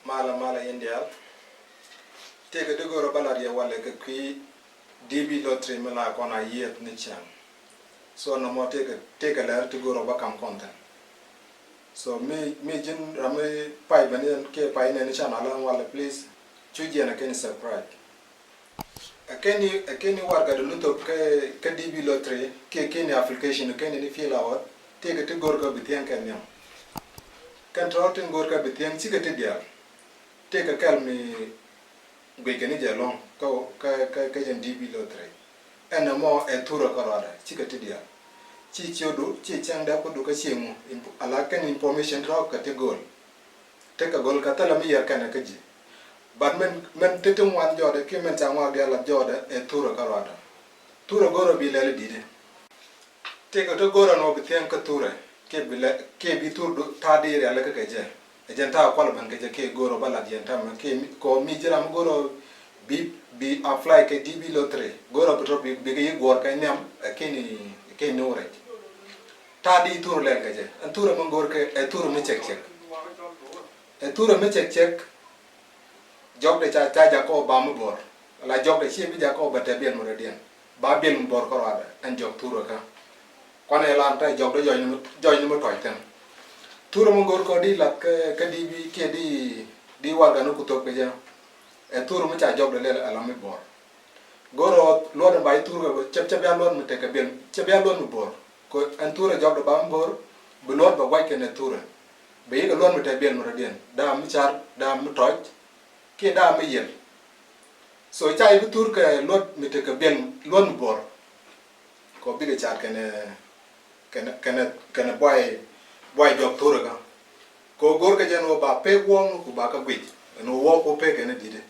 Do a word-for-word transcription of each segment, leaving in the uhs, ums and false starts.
Malɛ malɛ yɛn diaal. Tëëkɛ ti go̱o̱rä bä lat yɛ walɛ kɛ kui̱ D B lottery mi la kɔn a yiëëth ni cäŋ. So nɔmɔ tëëkɛ tëëkɛ lɛr ti go̱o̱rä bä kam kɔn thi̱n. So mi mi ji̱n ram mi pay bä ni kiɛ pay nɛn ni channel ɛn walɛ, please cu jiɛn ɛ kɛn subscribe. Ɛ kɛn ni ɛ kɛn ni warɛgak ti luthok kä kä D B lottery kiɛ kɛn ni application kɛn ni fill out, tëëkɛ ti go̱o̱rä bi thiäŋ kɛ nhiam. Kɛn tɔ̱ tin go̱o̱rä bi thiäŋ cikɛ ti diaal. Tëëkɛ kɛl mi guic kɛ ni jɛ lɔ̱ŋ kä kä kä kä jɛn D B lottery. Ɛn ɛmɔ ɛ thurä kä ruaadɛ cikɛ ti diaal. Ci ciötdu ci cäŋdɛ kudu kä cieŋ mu ala kɛn information rɔk kɛ ti go̱o̱l. Tekɛ go̱o̱l kɛ thilɛ mi yɛr kɛnɛ kä ji̱. But mɛn mɛn ti ti ŋuan jɔɔdɛ kiɛ mɛn ca ŋuak diaal a jɔɔdɛ ɛ thurä kä ruaadɛ. Thurä go̱o̱rä bi lɛl i̱ di̱t i̱. Tëëkɛ ti go̱o̱rä nɔ bi thiäŋ kä thurɛ kiɛ bi lɛ kiɛ bi thurdu ta̱a̱ di rialikä kɛ jɛ. Ɛ jɛn ta̱a̱ kual ben kɛ jɛ kiɛ go̱o̱rä bä lat yɛn ta̱mɛ kiɛ mi kɔ mi ji̱ ram go̱o̱rä bi bi apply kɛ D B lottery go̱o̱rä bi tɔ bi bi kɛ yi guɔ̱ɔ̱r kɛ nhiam ɛ kiɛ ni kiɛ ni wurɛ. Ta̱a̱ di thurɛ lɛl kɛ jɛ ɛn thurɛ mi go̱o̱r kɛ ɛ thurɛ mi cɛk cɛk. Ɛ thurɛ mi cɛk cɛk. Jɔkdɛ ca ca jakɔ ba mi buɔr. La jɔkdɛ ci bi jakɔ ba tɛ biɛl mi rɔdiɛn. Ba biɛl mi buɔr kä ruadɛ ɛn jɔk thurɛ kä. Kuanɛ lan tɛ jɔkdɛ jɔc ni mi jɔc ni mi tɔc thin. Thurɛ mi go̱r kɔ di la kä kä di bi kiɛ di di warga ni ku thok kɛ jɛ. Ɛ thurɛ mi ca jɔkdɛ lɛl ala mi buɔr. Go̱r ɔ luɔt mi ba i thurɛ cɛ cɛ bia luɔt mi tekɛ biɛl cɛ bia luɔt mi buɔr. Ko ɛn thurɛ jɔkdɛ ba mi buɔr bi luɔt ba guac kɛn ɛ thurɛ. Bɛ yikɛ luɔt mi te biɛl mi rɔdiɛn da̱a̱ mi car da̱a̱ mi tɔc kiɛ da̱a̱ mi yiɛl. So ca yik bi thur kɛ luɔt mi tekɛ biɛl luɔt mi buɔr. Kɔ bikɛ car kɛnɛ kɛnɛ kɛnɛ kɛnɛ buay buay jɔk thurɛ kä. Kɔ go̱r kɛ jɛn wä ba pek wuɔ̱ŋ ku ba kä guic ɛn wä wuɔ̱ŋ ku pek kɛnɛ di̱t.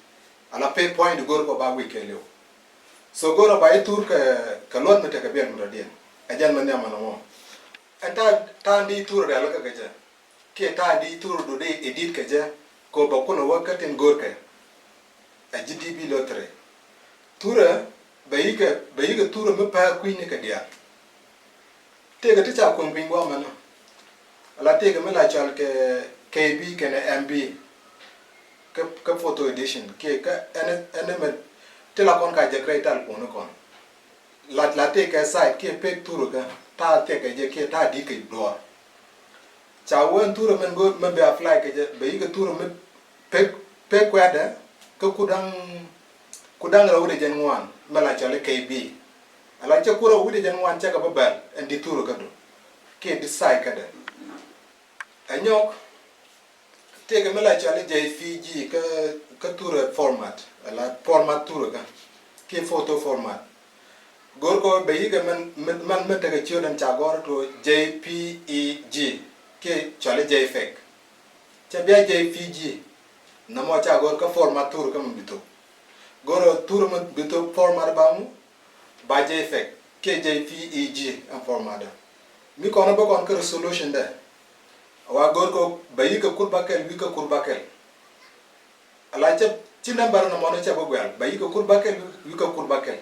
Ala pek puɔ̱ny di go̱r kɔ ba guic kɛ liw. So go̱r ɔ ba yi thur kɛ kɛ luɔt mi tekɛ biɛl mi rɔdiɛn ɛ jɛn mi nhiam ɛn wä. Ɛn ta̱a̱ ta̱a̱ di thur rialikä kɛ jɛ. Kiɛ ta̱a̱ di thurdu di idit kɛ jɛ kɛ ɣöö bɛ kulɛ wä kä tin görkɛ. Ɛ ji̱ D B lottery. Thurɛ bɛ yikɛ bɛ yikɛ thurɛ mi pää kui̱ni kɛ diaal. Tëëkɛ ti ca kueŋ piny guamɛnä. Ala tëëkɛ mi la cɔal kɛ K B kɛnɛ M B. Kä kä photo edition kiɛ kä ɛn ɛn mɛ ti la kɔn ka jɛ kɛ rɛy tal kuɔni kɔn. La la tëëkɛ site kiɛ pek thurɛ kä ta̱a̱ thiɛkɛ jɛ kiɛ ta̱a̱ di̱t kɛ duɔ̱ɔ̱r. Ca wee ɛn thurɛ mɛn go̱o̱r mɛ bɛ apply kɛ jɛ bɛ yikɛ thurɛ mɛ pek pek kuɛ̈tdɛ kä kuda̱ŋ kuda̱ŋ rɛw wi̱cdɛ jɛn ŋuan mɛ la cɔl i̱ K B. Ala cɛ ku rɛw wi̱cdɛ jɛn ŋuan cɛ kɛ bä bɛl ɛn di̱t thurɛ kädu kiɛ di̱t site kädɛ. Ɛ nyɔk. Tëëkɛ mi la cɔal i̱ J P G kä kä thurɛ format ala format thurɛ kä kiɛ photo format. Go̱r kɔ bɛ yikɛ mɛn mɛn mɛn tekɛ ciöt ɛn ca gɔ̱r to J P E G kiɛ cɔal i̱ JPEG. Cɛ bia J P G. Nɔmɔ ca gɔ̱r kä format thurɛ kä mɛ bi thok. Go̱r ɔ thurɛ mɛ bi thok format ba ŋu. Ba JPEG kiɛ J P E G ɛn format dä. Mi kɔn bä kɔn kä resolution dɛ. A wa go̱r kɔ bɛ yikɛ kur bakɛl wi̱i̱ kä kur bakɛl. Ala cɛ ci nambär nɔmɔ ni cɛ bä guɛl bɛ yikɛ kur bakɛl wi̱i̱ kä kur bakɛl.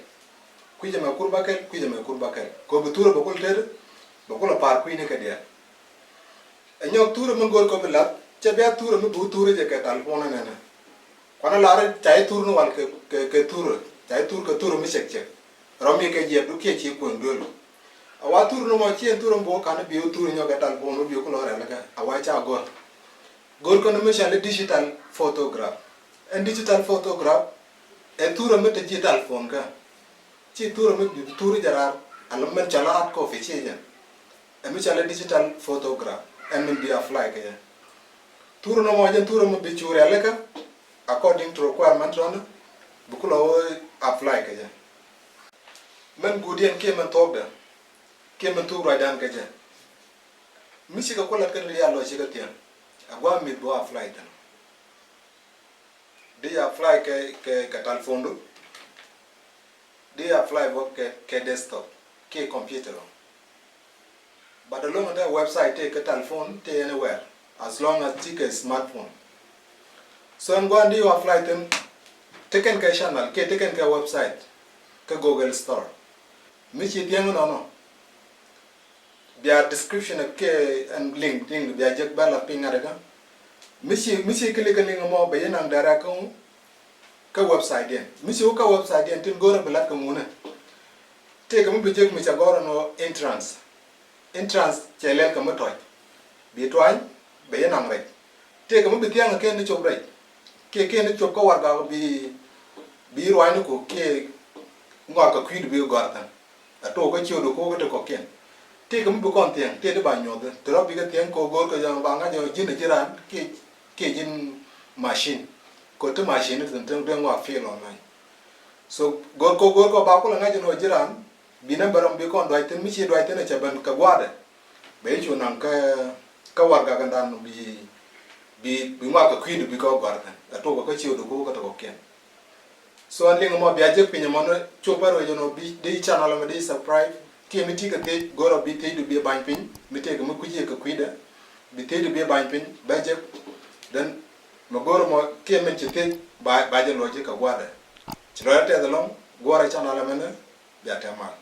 Kui̱cɛ mɛ kur bakɛl kui̱cɛ mɛ kur bakɛl kɔ bi thurɛ bɛ kul ter bɛ kul a par kui̱ni kɛ diɛl. Ɛ nyɔk thurɛ mi go̱r kɔ bi lath cɛ bia thurɛ mi bi wä thurɛ jɛ kɛ talpon ɛnɛnɛ. Kuanɛ lar ca i̱ thur ni wal kɛ kɛ kɛ thurɛ ca i̱ thur kɛ thurɛ mi cɛk cɛk. Rɔm mi kɛ jiɛpdu kiɛ ci kueŋ duel. A wa thur ni mɔ ci ɛn thurɛ mi bi wä ka̱n bi wä thurɛ nyɔk kɛ talpon wä bi wä kulɔ rɛl kɛ a wa ca gɔr. Go̱r kɔn mi cɔal i̱ digital photograph. Ɛn digital photograph ɛ thurɛ mi te ji̱ talpon kä. Ci thurɛ mi bi thurɛ jɛ raar a lɛ mɛn cɔal i̱ hard copy ci jɛn. Ɛ mi cɔal i̱ digital photograph ɛn min bi apply kɛ jɛ. Thurɛ nɔmɔ jɛn thurɛ mi bi cu rialikä according to requirement rɔn bi kulɛ wä apply kɛ jɛ. Mɛn guudiɛn kiɛ mɛn thuɔkdɛ kiɛ mɛn thuk ruacdan kɛ jɛ. Mi cikɛ kulɛ kä rial lɔ cikɛ thiɛn. Ɛ gua̱a̱ mi̱th bi wä apply thin. Di apply kɛ kɛ kɛ telephone du. Di apply bä kɛ kɛ desktop kiɛ computer ɔ. But as long as te website te kɛ telephone te anywhere as long as ti kɛ smartphone. So ɛn gua̱a̱n di apply thin. Tekɛn kɛ channel kiɛ tekɛn kɛ website kɛ Google Store. Mi ci thiɛŋ nɔnɔ. Bia description kɛ ɛn link link bia jek bɛ la piny ŋa̱t kä. Mi ci, mi ci click kä link ɛmɔ bɛ yɛ naŋ direct kä ŋu, kä website diɛn. Mi ci wä kä website diɛn tin go̱rɛ bi lat kɛ ŋunɛ. Tëëkɛ mi bi jek mi ca gɔ̱r ɛn ɣöö entrance. Entrance cɛ lɛl kɛ mi tɔc. Bi tuany bɛ yɛ naŋ rɛc. Tëëkɛ mi bi thiaŋ kɛ ni cop rɛc. Kiɛ kɛ ni cop kä warɛgak bi, bi ruacni ku kiɛ ŋɔak kɛ kui̱du bi gɔ̱r thin. A tok kä ciötdu ko̱ kä ti kɔ̱kiɛn. Tëëkɛ mi bi kɔn thiaŋ tëë ti ba nyuɔth. Ti rɔ bikɛ thiaŋ kɛ go̱r kɛ jɔ̱ɔ̱ŋ ba ŋa̱c jɔ̱ɔ̱ŋ ji̱n a ji̱ raan kiɛ, kiɛ ji̱n machine. Kɛ ti machine ti thi̱n ti dee ŋɔak fail online. So go̱r kɛ go̱r kɛ ba kulɛ ŋa̱c jɔ̱ɔ̱ŋ ji̱ raan. Bi nambɛ rɔm bi kɔn duac thin mi ci duac thin a cɛ ben kɛ gua̱a̱dɛ. Bɛ i̱ cu naŋ kä, kä warɛgak ɛn dan bi, bi, bi ŋɔak kɛ kui̱du bi kɛ gɔ̱r thin. A tok kä ciötdu ko̱ kä ti kɔ̱kiɛn. So ɛn liŋ ɛmɔ bia jek piny ɛmɔ ni cop bä ruec ɛnɔ bi di channel ɛmɔ di subscribe. Kiɛ mi ti kɛ thiec go̱rɔ bi thiecdu bi ba̱ny piny mi tëëkɛ mi kui̱ci kɛ kui̱dɛ. Bi thiecdu bi ba̱ny piny bä jek. Then mɛ go̱rɔ mɔ kiɛ min ci thiec ba, ba jɛ luɔc kɛ gua̱dɛ. Ci luɔc tɛth ɛlɔŋ guɔrɛ channel ɛmɔ ni bia tɛm mal.